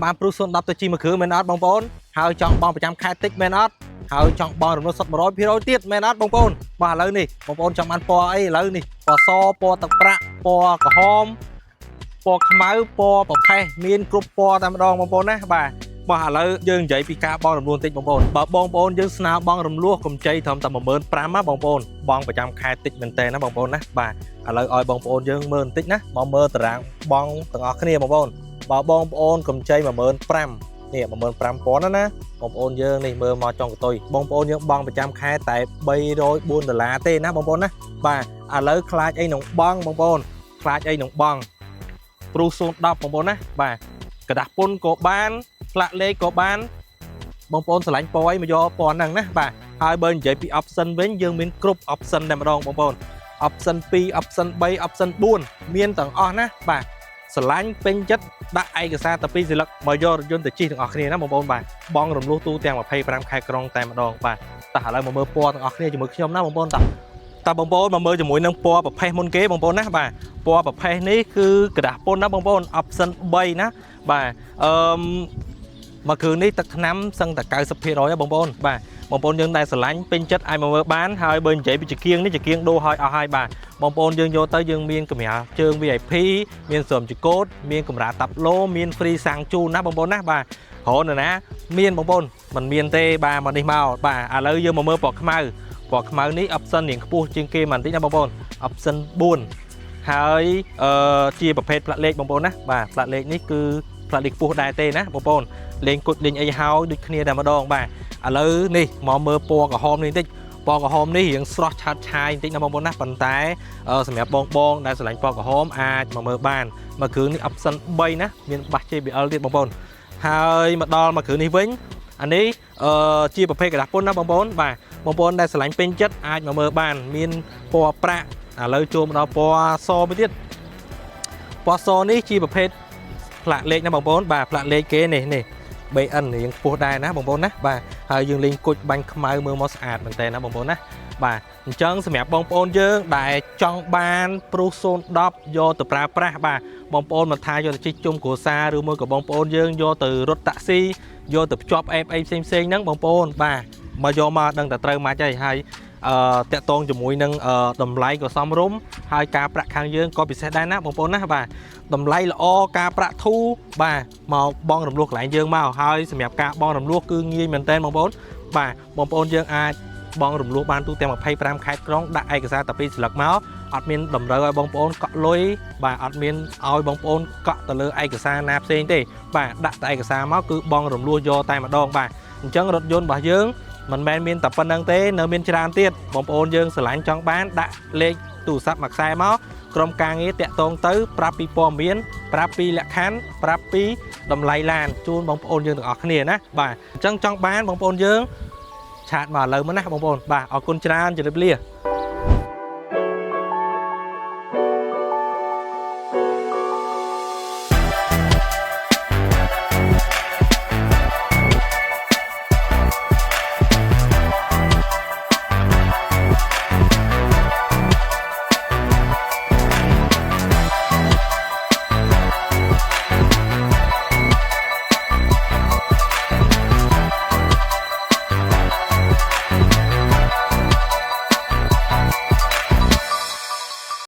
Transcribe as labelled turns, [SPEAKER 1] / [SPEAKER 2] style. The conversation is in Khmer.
[SPEAKER 1] បាន Prius 010ទៅជិះមួយគ្រឿងមែនអត់បងប្អូនហើយចង់បង់ប្រចាំខែតិចមែនអត់ហើយចង់បង់រំលោះសុទ្ធ100%ទៀតមែនអត់បងប្អូនបាទឥឡូវនេះបងប្អូនចង់បានពណ៌អីឥឡូវនេះពណ៌សពណ៌ទឹកប្រាក់ពណ៌ក្រហមពណ៌ខ្មៅពណ៌ប្រផេះមានគ្រប់ពណ៌តែម្ដងបងប្អូនណាបាទបាទឥឡូវយើងនិយាយពីការបង់រំលោះបន្តិចបងប្អូនបើបងប្អូនយើងស្នើបង់រំលោះកម្ចីត្រឹមតែ15,000ណាបងប្អូនបង់ប្រចាំខែតិចមែនតើណាបងប្អូនណាបាទឥឡូវឲ្យបងប្អូនយើងមើលបន្តិចណាមកមើលតារាងបង់ទាំងអស់គ្នាបងប្អូនបើបងប្អូនកម្ចី15,000នេះ15,000ណាណាបងប្អូនយើងនេះមើលមកចុងកតុយបងប្អូនយើងបង់ប្រចាំខែតែ304ដុល្លារទេណាបងប្អូនណាបាទឥឡូវខ្លាចអីនឹងបង់បងប្អូនខ្លាចអីនឹងបង់ Prius 010បងប្អូនណាបាទក្រដាសពន្ធក៏បានផ្លាកលេខក៏បានបងប្អូនស្រឡាញ់ពណ៌អីមកយកពណ៌ហ្នឹងណាបាទហើយបើនិយាយពី option វិញយើងមានគ្រប់ option តែម្ដងបងប្អូន option 2 option 3 option 4មានទាំងអស់ណាបាទស្រឡាញ់ពេញចិត្តដាក់ឯកសារតែពីរសន្លឹកមកយករថយន្តទៅជិះទាំងអស់គ្នាណាបងប្អូនបាទបង់រំលោះទូទាំង25ខែក្រុងតែម្ដងបាទតោះឥឡូវមកមើលពណ៌ទាំងអស់គ្នាជាមួយខ្ញុំណាបងប្អូនតោះតើបងប្អូនមកមើលជាមួយនឹងពណ៌ប្រផេះមុនគេបងប្អូនណាបាទពណ៌ប្រផេះនេះគឺក្រដាសពន្ធណាបងប្អូន option 3ណាបាទអឺមមកគ្រឿងនេះទឹកថ្នាំសឹងតែ90%ហ៎បងប្អូនបាទបងប្អូនយើងដែលស្រឡាញ់ពេញចិត្តអាចមកមើលបានហើយបើនិយាយពីចង្គៀងនេះចង្គៀងដូរឲ្យអស់ហើយបាទបងប្អូនយើងយកទៅយើងមានកម្រាលជើង VIP មានស្រោមចកោតមានកម្រាលតាប់ឡូមាន free សាំងជូនណាបងប្អូនណាបាទរហនៅណាមានបងប្អូនមិនមានទេបាទមកនេះមកបាទឥឡូវយើងមកមើលពណ៌ខ្មៅពណ៌ខ្មៅនេះ option រៀងខ្ពស់ជាងគេបន្តិចណាបងប្អូន option 4ហើយអឺជាប្រភេទផ្លាកលេខបងប្អូនណាបាទផ្លាកលេខនេះគឺផ្លាកលេខខ្ពស់ដែរទេណាបងប្អូនលេងគុជលេងអីហើយដូចគ្នាតែម្ដងបាទឥឡូវនេះមកមើលពណ៌ក្រហមនេះបន្តិចពណ៌ក្រហមនេះរៀងស្រស់ឆើតឆាយបន្តិចណាបងប្អូនណាប៉ុន្តែសម្រាប់បងបងដែលស្រឡាញ់ពណ៌ក្រហមអាចមកមើលបានមកគ្រឿងនេះ option 3ណាមានបាស JBL ទៀតបងប្អូនហើយមកដល់មកគ្រឿងនេះវិញអានេះអឺជាប្រភេទក្រដាសពន្ធណាបងប្អូនបាទបងប្អូនដែលស្រឡាញ់ពេញចិត្តអាចមកមើលបានមានពណ៌ប្រាក់ឥឡូវចូលមកដល់ពណ៌សមួយទៀតពណ៌សនេះជាប្រភេទផ្លាកលេខណាបងប្អូនបាទផ្លាកលេខគេនេះនេះ BN រៀងខ្ពស់ដែរណាបងប្អូនណាបាទហើយយើងលេងគុជបាញ់ខ្មៅមើលមកស្អាតមែនតើណាបងប្អូនណាបាទអញ្ចឹងសម្រាប់បងប្អូនយើងដែលចង់បាន Prius 010យកទៅប្រើប្រាស់បាទបងប្អូនមិនថាយកទៅជិះជុំគ្រួសារឬមួយក៏បងប្អូនយើងយកទៅរត់តាក់ស៊ីយកទៅភ្ជាប់អេបអីផ្សេងផ្សេងហ្នឹងបងប្អូនបាទមកយកមកដឹងតែត្រូវមកហើយហើយអឺតាក់ទងជាមួយនឹងតម្លៃក៏សមរម្យហើយការប្រាក់ខាងយើងក៏ពិសេសដែរណាបងប្អូនណាបាទតម្លៃល្អការប្រាក់ធូរបាទមកបងរំលោះកន្លែងយើងមកហើយសម្រាប់ការបង់រំលោះគឺងាយមែនទែនបងប្អូនបាទបងប្អូនយើងអាចបង់រំលោះបានទូទាំង25ខេត្តក្រុងដាក់ឯកសារតែពីរស្លឹកមកអត់មានតម្រូវឲ្យបងប្អូនកក់លុយបាទអត់មានឲ្យបងប្អូនកក់ទៅលើឯកសារណាផ្សេងទេបាទដាក់តែឯកសារមកគឺបង់រំលោះយកតែម្ដងបាទអញ្ចឹងរថយន្តរបស់យើងមិនមែនមានតែប៉ុណ្្នឹងទេនៅមានច្រើនទៀតបងប្អូនយើងស្រឡាញ់ចង់បានដាក់លេខទូរស័ព្ទមួយខ្សែមកក្រុមការងារតាក់ទងទៅប្រាប់ពីព័ត៌មានប្រាប់ពីលក្ខខណ្ឌប្រាប់ពីតម្លៃឡានជូនបងប្អូនយើងទាំងអស់គ្នាណាបាទអញ្ចឹងចង់បានបងប្អូនយើង chat មកឥឡូវមកណាបងប្អូនបាទអរគុណច្រើនជម្រាបលា។